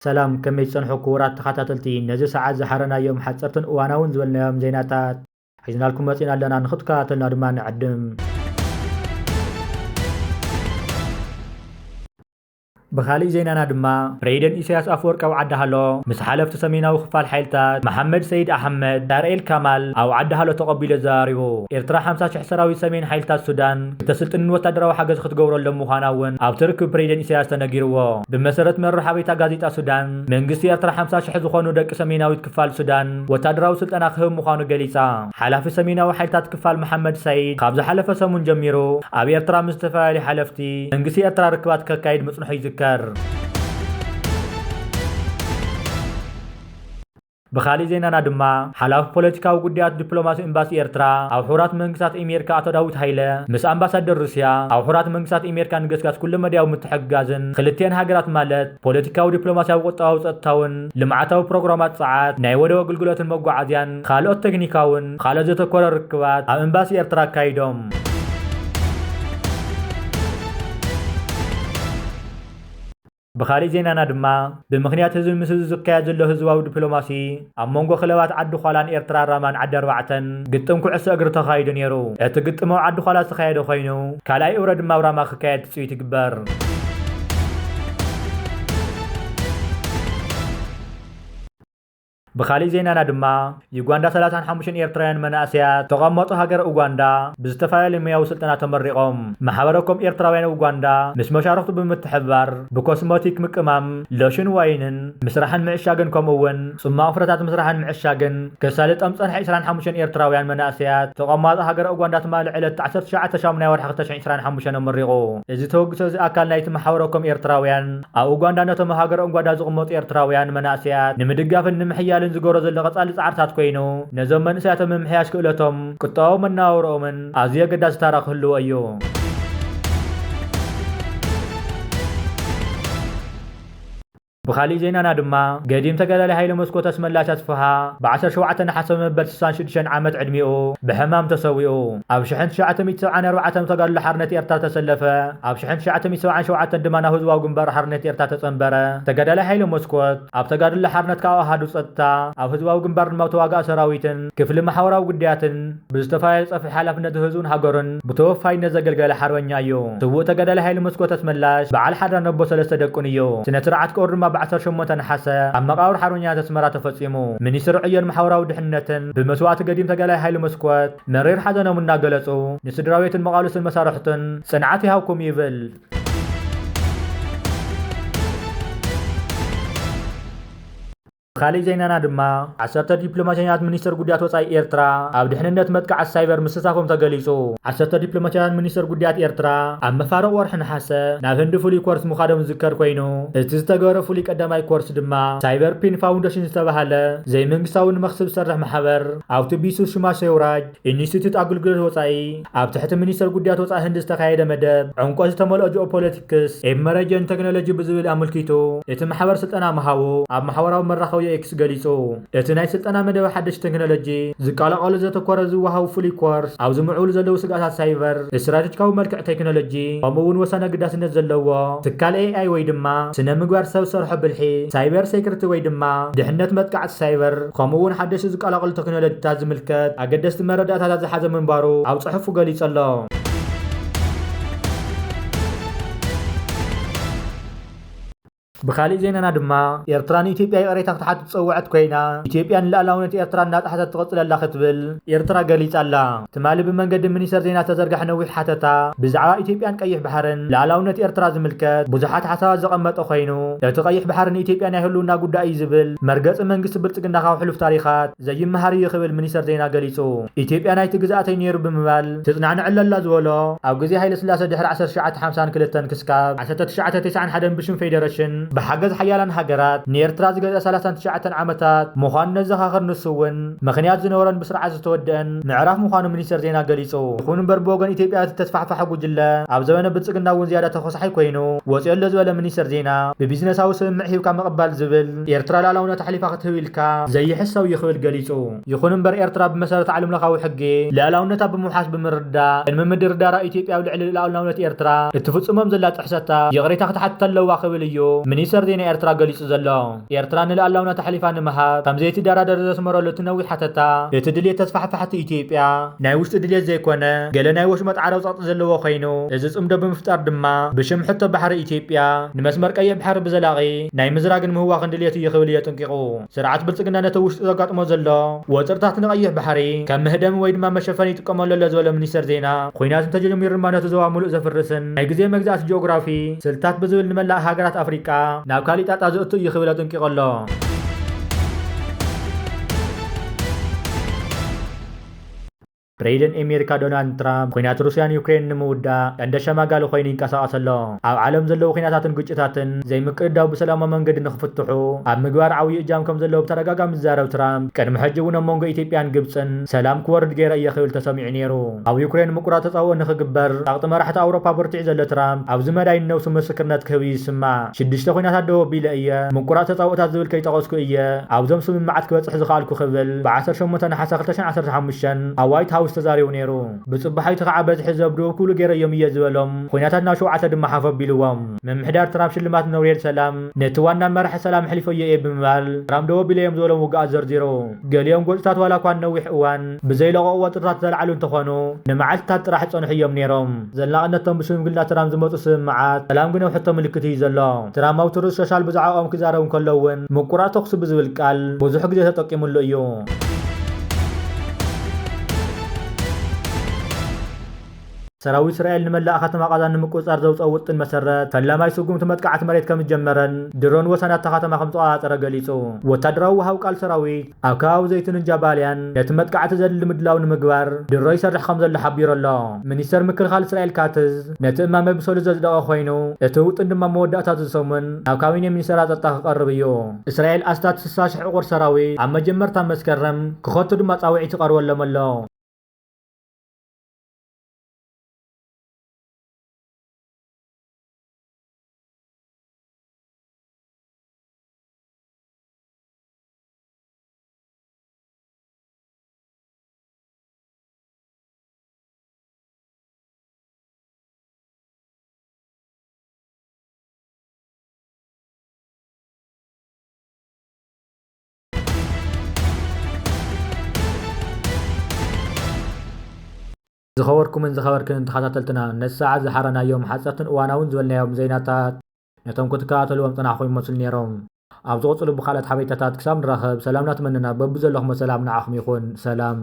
ሰላም፣ ከመይ ትጸንሑ ክቡራት ተኸታተልቲ? ነዚ ሰዓት ዝሓረናዮም ሓጸርትን እዋናውን ዝበልናዮም ዜናታት ሒዝናልኩም መጺና ኣለና፣ ንኽትከታተልና ድማ ንዕድም። ብኻሊእ ዜናና ድማ፣ ፕሬዚደንት ኢሳያስ ኣፈወርቂ ኣብ ዓዲ ሃሎ ምስ ሓለፍቲ ሰሜናዊ ክፋል ሓይልታት መሓመድ ሰይድ ኣሕመድ፣ ዳርኤል ካማል ኣብ ዓዲ ሃሎ ተቐቢሉ ኣዘራሪቡ። ኤርትራ ሓምሳ ሽሕ ሰራዊት ሰሜን ሓይልታት ሱዳን ክተስልጥንን ወታደራዊ ሓገዝ ክትገብረሎም ምዃና እውን ኣብቲ ርክብ ፕሬዚደንት ኢሳያስ ተነጊርዎ። ብመሰረት መርበብ ሓበሬታ ጋዜጣ ሱዳን፣ መንግስቲ ኤርትራ ሓምሳ ሽሕ ዝኾኑ ደቂ ሰሜናዊት ክፋል ሱዳን ወታደራዊ ስልጠና ክህብ ምዃኑ ገሊጻ። ሓላፊ ሰሜናዊ ሓይልታት ክፋል መሓመድ ሰይድ፣ ካብ ዝሓለፈ ሰሙን ጀሚሩ ኣብ ኤርትራ ምስ ዝተፈላለዩ ሓለፍቲ መንግስቲ ኤርትራ ርክባት ከካይድ ምጽንሑ ይዝከር። ብኻሊእ ዜናና ድማ፣ ሓላፊ ፖለቲካዊ ጉዳያት ዲፕሎማሲ ኤምባሲ ኤርትራ ኣብ ሕቡራት መንግስታት ኣሜሪካ ኣቶ ዳዊት ሃይለ፣ ምስ ኣምባሳደር ሩስያ ኣብ ሕቡራት መንግስታት ኣሜሪካ ንገስጋስ ኩለ መዳያዊ ምትሕግጋዝን ክልቲአን ሃገራት ማለት ፖለቲካዊ፣ ዲፕሎማሲያዊ፣ ቁጠባዊ፣ ጸጥታውን ልምዓታዊ ፕሮግራማት ጸዓት፣ ናይ ወደብ ኣገልግሎትን መጓዓዝያን ካልኦት ቴክኒካውን ካልኦት ዘተኮረ ርክባት ኣብ ኤምባሲ ኤርትራ ኣካይዶም። ብኻሊእ ዜናና ድማ፣ ብምኽንያት ህዝቢ ምስ ህዝቢ ዝካየድ ዘሎ ህዝባዊ ዲፕሎማሲ ኣብ መንጎ ክለባት ዓዲ ዃላን ኤርትራ ራማን ዓዲ ኣርባዕተን ግጥም ኩዕሶ እግሪ ተኻይዱ ነይሩ። እቲ ግጥም ኣብ ዓዲ ዃላ ዝተኻየደ ኮይኑ፣ ካልኣይ እብረ ድማ ኣብ ራማ ክካየድ ትጽቢት ይግበር። ብኻሊእ ዜናና ድማ፣ ዩጋንዳ ሰላሳን ሓሙሽተን ኤርትራውያን መናእሰያት ተቐመጡ ሃገር ኡጋንዳ ብዝተፈላለየ ሞያዊ ስልጠና ተመሪቖም። ማሕበረ ኮም ኤርትራውያን ኡጋንዳ ምስ መሻርኽቱ ብምትሕብባር ብኮስሞቲክ ምቅማም፣ ሎሽን ዋይንን ምስራሕን ምዕሻግን ከምኡ እውን ጽማቕ ፍረታት ምስራሕን ምዕሻግን ከሳልጦም ዝጸንሐ ዕስራን ሓሙሽተን ኤርትራውያን መናእሰያት ተቐማጦ ሃገረ ኡጋንዳ ትማሊ ዕለት ዓሰርተ ትሽዓተ ሻሙናይ ወርሒ ክልተ ሽሕን ዕስራን ሓሙሽተን ኣመሪቑ። እዚ ተበግሶ እዚ ኣካል ናይቲ ማሕበረ ኮም ኤርትራውያን ኣብ ኡጋንዳ ነቶም ሃገረ ኡጋንዳ ዝቕመጡ ኤርትራውያን መናእሰያት ንምድጋፍን ንምሕያልን ዝገብሮ ዘሎ ቀጻሊ ጻዕርታት ኮይኑ፣ ነዞም መንእሰያት ኣብ ምምሕያሽ ክእለቶም፣ ቁጠባዊ መነባብሮኦምን ኣዝዩ ኣገዳሲ ታራ ክህልዎ እዩ። ብኻሊእ ዜናና ድማ፣ ገዲም ተጋዳላይ ሃይለ መስኮት ኣስመላሽ ኣስፍሃ፣ ብ ዓሰርተ ሸውዓተ ነሓሰ መበል ስሳን ሽዱሽተን ዓመት ዕድሚኡ ብሕማም ተሰዊኡ። ኣብ ሽሕን ትሽዓተ ሚእቲ ሰብዓን ኣርባዕተን ተጋድሎ ሓርነት ኤርትራ ተሰለፈ። ኣብ ሽሕን ትሽዓተ ሚእቲ ሰብዓን ሸውዓተን ድማ ናብ ህዝባዊ ግንባር ሓርነት ኤርትራ ተጸንበረ። ተጋዳላይ ሃይለ መስኮት፣ ኣብ ተጋድሎ ሓርነት ካብ ኣሃዱ ጸጥታ፣ ኣብ ህዝባዊ ግንባር ድማ ተዋጋኢ ሰራዊትን ክፍሊ ማሕበራዊ ጉዳያትን ብዝተፈላለየ ጸፍሒ ሓላፍነት ህዝቡን ሃገሩን ብተወፋይነት ዘገልገለ ሓርበኛ እዩ። ስዉእ ተጋዳላይ ሃይለ መስኮት ኣስመላሽ በዓል ሓዳር ነቦ ሰለስተ ደቁን እዩ። ስነ ስርዓት ቀብሩ ድማ ብ ዓሰርተ ሸሞንተ ነሓሰ ኣብ መቓብር ሓርበኛታት ኣስመራ ተፈጺሙ። ሚኒስትሪ ዕዮን ማሕበራዊ ድሕነትን ብመስዋእቲ ገዲም ተጋዳላይ ሃይለ መስኮት መሪር ሓዘኖም እናገለጹ፣ ንስድራ ቤትን መቓልስትን መሳርሕቱን ጽንዓት ይሃብኩም ይብል። ካልእ ዜናና ድማ፣ ዓሰርተ ዲፕሎማሲያት ሚኒስትር ጉዳያት ወጻኢ ኤርትራ ኣብ ድሕንነት መጥቃዕቲ ሳይበር ምስታፎም ተገሊጹ። ዓሰርተ ዲፕሎማሲያት ሚኒስትር ጉዳያት ኤርትራ ኣብ መፋርቕ ወርሒ ነሓሰ ናብ ህንዲ ፍሉይ ኮርስ ምኻዶም ዝዝከር ኮይኑ፣ እቲ ዝተገበረ ፍሉይ ቀዳማይ ኮርስ ድማ ሳይበር ፒን ፋውንዴሽን ዝተባህለ ዘይመንግስታዊ ንመኽስብ ዝሰርሕ ማሕበር ኣብቲ ቢሱ ሹማ ሴውራጅ ኢንስቲትዩት ኣገልግሎት ወጻኢ ኣብ ትሕቲ ሚኒስተር ጉዳያት ወጻኢ ህንዲ ዝተኻየደ መደብ፣ ዕምቆት ዝተመልኦ ጂኦፖለቲክስ፣ ኤመረጀን ቴክኖሎጂ ብዝብል ኣመልኪቱ፣ እቲ ማሕበር ስልጠና ምሃቡ ኣብ ማሕበራዊ መራኸቢ ኤክስ ገሊጹ። እቲ ናይ ስልጠና መደብ ሓደሽቲ ቴክኖሎጂ ዝቀላቐሉ ዘተኮረ ዝወሃቡ ፍሉይ ኮርስ፣ ኣብ ዝምዕብሉ ዘለዉ ስግኣታት ሳይበር፣ ስትራቴጂካዊ መልክዕ ቴክኖሎጂ፣ ከምኡ እውን ወሳኒ ኣገዳስነት ዘለዎ ትካል ኤ ኣይ ወይ ድማ ስነ ምግባር ሰብ ዝሰርሖ ብልሒ፣ ሳይበር ሴኩሪቲ ወይ ድማ ድሕነት መጥቃዕቲ ሳይበር፣ ከምኡ እውን ሓደሽቲ ዝቀላቐሉ ቴክኖሎጂታት ዝምልከት ኣገደስቲ መረዳእታታት ዝሓዘ ምንባሩ ኣብ ጽሑፉ ገሊጹ ኣሎ። ብኻሊእ ዜናና ድማ፣ ኤርትራ ንኢትዮጵያ ይቕሬታ ክትሓትት ዝጸውዐት ኮይና፣ ኢትዮጵያ ንልኣላውነት ኤርትራ እናጠሓሰት ትቕጽል ኣላ ክትብል ኤርትራ ገሊጻ ኣላ። ትማሊ ብመንገዲ ሚኒስተር ዜና ዝተዘርግሐ ነዊሕ ሓተታ፣ ብዛዕባ ኢትዮጵያን ቀይሕ ባሕርን ልኣላውነት ኤርትራ ዝምልከት ብዙሓት ሓሳባት ዘቐመጠ ኮይኑ፣ እቲ ቀይሕ ባሕሪ ንኢትዮጵያ ናይ ህልውና ጉዳይ እዩ ዝብል መርገጺ መንግስቲ ብልጽግና ካብ ሕሉፍ ታሪኻት ዘይመሃር እዩ ክብል ሚኒስተር ዜና ገሊጹ። ኢትዮጵያ ናይቲ ግዝኣተይ ነይሩ ብምባል ትጽናንዕሉ ኣላ ዝበሎ፣ ኣብ ግዜ ሃይለ ስላሴ ድሕሪ ዓሰርተ ትሽዓተ ሓምሳን ክልተን ክስካብ ዓሰርተ ትሽዓተ ተስዓን ሓደን ብሽም ፌደረሽን ብሓገዝ ሓያላን ሃገራት ንኤርትራ ዝገዝአ ሰላሳን ትሽዓተን ዓመታት ምዃኑ ነዘኻኽር፣ ንሱ እውን ምኽንያት ዝነበሮን ብስርዓት ዝተወደአን ምዕራፍ ምዃኑ ሚኒስተር ዜና ገሊጹ። ይኹን እምበር ብወገን ኢትዮጵያ እቲ ተስፋሕፋሒ ጉጅለ ኣብ ዘበነ ብልጽግና እውን ዝያዳ ተኾሳሒ ኮይኑ ወጺኡ ኣሎ ዝበለ ሚኒስተር ዜና፣ ብቢዝነሳዊ ስምምዕ ሂብካ ምቕባል ዝብል ኤርትራ ልኣላውነት ኣሕሊፋ ክትህብ ኢልካ ዘይሕሰብ እዩ ክብል ገሊጹ። ይኹን እምበር ኤርትራ ብመሰረት ዓለምለኻዊ ሕጊ ልኣላውነታ ብምውሓስ ብምርዳእ ቅድሚ ምድርዳራ ኢትዮጵያ ኣብ ልዕሊ ልኣላውነት ኤርትራ እትፍጽሞም ዘላ ጥሕሰታት ይቕሬታ ክትሓትት ኣለዋ ክብል እዩ ሚኒስተር ዜና ኤርትራ ገሊጹ ዘሎ። ኤርትራ ንልኣላውነታ ኣሕሊፋ ንምሃብ ከም ዘይትደራደር ዘስመረሉ እቲ ነዊሕ ሓተታ፣ እቲ ድልየት ተስፋሕፋሕቲ ኢትዮጵያ ናይ ውሽጢ ድልየት ዘይኮነ፣ ገለ ናይ ወሽመጥ ዓረብ ጸቕጢ ዘለዎ ኮይኑ፣ እዚ ጽምዶ ብምፍጣር ድማ ብሽም ሕቶ ባሕሪ ኢትዮጵያ ንመስመር ቀይሕ ባሕሪ ብዘላቒ ናይ ምዝራግን ምህዋኽን ድልየት እዩ ክብል እዩ ኣጠንቂቑ። ስርዓት ብልጽግና ነቲ ውሽጡ ዘጋጥሞ ዘሎ ወጥርታት ንቐይሕ ባሕሪ ከም መህደሚ ወይ ድማ መሸፈኒ ይጥቀመሉ ኣሎ ዝበለ ሚኒስተር ዜና፣ ኲናት እንተጀሚሩ ድማ ነቲ ዞባ ምሉእ ዘፍርስን ናይ ግዜ መግዛእቲ ጂኦግራፊ ስልታት ብዝብል ንመላእ ሃገራት ኣፍሪቃ ናብ ካሊእ ጣጣ ዘእቱ እዩ ክብል ኣጠንቂቑ ኣሎ። ፕሬዚደንት ኣሜሪካ ዶናልድ ትራምፕ፣ ኲናት ሩስያን ዩክሬን ንምውዳእ ቀንዲ ኣሸማጋሊ ኮይኑ ይንቀሳቐስ ኣሎ። ኣብ ዓለም ዘለዉ ኲናታትን ግጭታትን ዘይምቅድዳው ብሰላማዊ መንገዲ ንኽፍትሑ ኣብ ምግባር ዓብዪ እጃም ከም ዘለዎ ብተደጋጋሚ ዝዛረብ ትራምፕ፣ ቅድሚ ሕጂ እውን ኣብ መንጎ ኢትዮጵያን ግብፅን ሰላም ክወርድ ገይረ እየ ክብል ተሰሚዑ ነይሩ። ኣብ ዩክሬን ምቁራፅ ተፃብኦ ንኽግበር ጸቕጢ መራሕቲ ኣውሮፓ በርቲዑ ዘሎ ትራምፕ፣ ኣብዚ መዳይ ንነብሱ ምስክርነት ክህብ እዩ ዝስማዕ። ሽዱሽተ ኲናታት ደው ኣቢለ እየ፣ ምቁራፅ ተፃብኦታት ዝብል ከይጠቐስኩ እየ ኣብዞም ስምምዓት ክበፅሕ ዝኸኣልኩ ክብል ብ ዓሰርተ ሸሞንተ ነሓሰ ክልተ ሽሕን ዓሰርተ ሓሙሽተን ኣብ ዋይት ሃውስ ተዛሪቡ ነይሩ። ብጽባሒቱ ከዓ በዝሒ ዘብድቡ ኩሉ ገይረዮም እየ ዝበሎም ኲናታት ናብ ሸውዓተ ድማ ሓፍ ኣቢልዎም። ምምሕዳር ትራምፕ ሽልማት ኖቤል ሰላም ነቲ ዋና መራሒ ሰላም ኣሕሊፈዮ እየ ብምባል ትራምፕ ደው ኣቢለዮም ዝበሎም ውግኣት ዘርዚሩ። ገሊኦም ጎንፅታት ዋላ እኳ ንነዊሕ እዋን ብዘይለቐቑ ወጥርታት ዝተላዕሉ እንተኾኑ፣ ንመዓልትታት ጥራሕ ዝጸንሑ እዮም ነይሮም። ዘላቕነቶም ብሽምግልና ትራምፕ ዝመጹ ስምምዓት ሰላም ግን ኣብ ሕቶ ምልክት እዩ ዘሎ። ትራምፕ ኣብ ትሩዝ ሶሻል ብዛዕባኦም ክዛረቡ እንከለዉ እውን ምቁራፅ ተኹሲ ብዝብል ቃል ብዙሕ ግዜ ተጠቂሙሉ እዩ። ሰራዊት እስራኤል ንመላእ ከተማ ቃዛ ንምቁጽጻር ዘውጽኦ ውጥን መሰረት፣ ፈላማይ ስጉምቲ መጥቃዕቲ መሬት ከም ዝጀመረን ድሮን ወሰን ኣብታ ከተማ ከም ዝተቆጻጸረ ገሊጹ። ወታደራዊ ወሃብ ቃል ሰራዊት ኣብ ከባቢ ዘይቱንን ጃባልያን ነቲ መጥቃዕቲ ዘድሊ ምድላው ንምግባር ድሮ ይሰርሕ ከም ዘሎ ሓቢሩ ኣሎ። ሚኒስተር ምክልኻል እስራኤል ካትዝ ነቲ እማመ ብሰሉስ ዘጽደቐ ኮይኑ፣ እቲ ውጥን ድማ መወዳእታ እዚ ሰሙን ናብ ካቢኔ ሚኒስተራት ጸጥታ ክቐርብ እዩ። እስራኤል ኣስታት ስሳ ሽሕ ዕቑር ሰራዊት ኣብ መጀመርታ መስከረም ክኸቱ ድማ ጻውዒት ይቐርበሎም ኣሎ። ዝኸበርኩምን ዝኸበርክን ተኸታተልትና፣ ነቲ ሰዓት ዝሓረናዮም ሓጸርትን እዋናውን ዝበልናዮም ዜናታት ነቶም ክትከታተልዎም ጸናሕኩም ይመስሉ ነይሮም። ኣብ ዝቕጽሉ ብኻልኦት ሓበሬታታት ክሳብ ንራኸብ፣ ሰላም እናተመነና፣ በብዘለኹሞ ሰላም ንዓኹም ይኹን። ሰላም።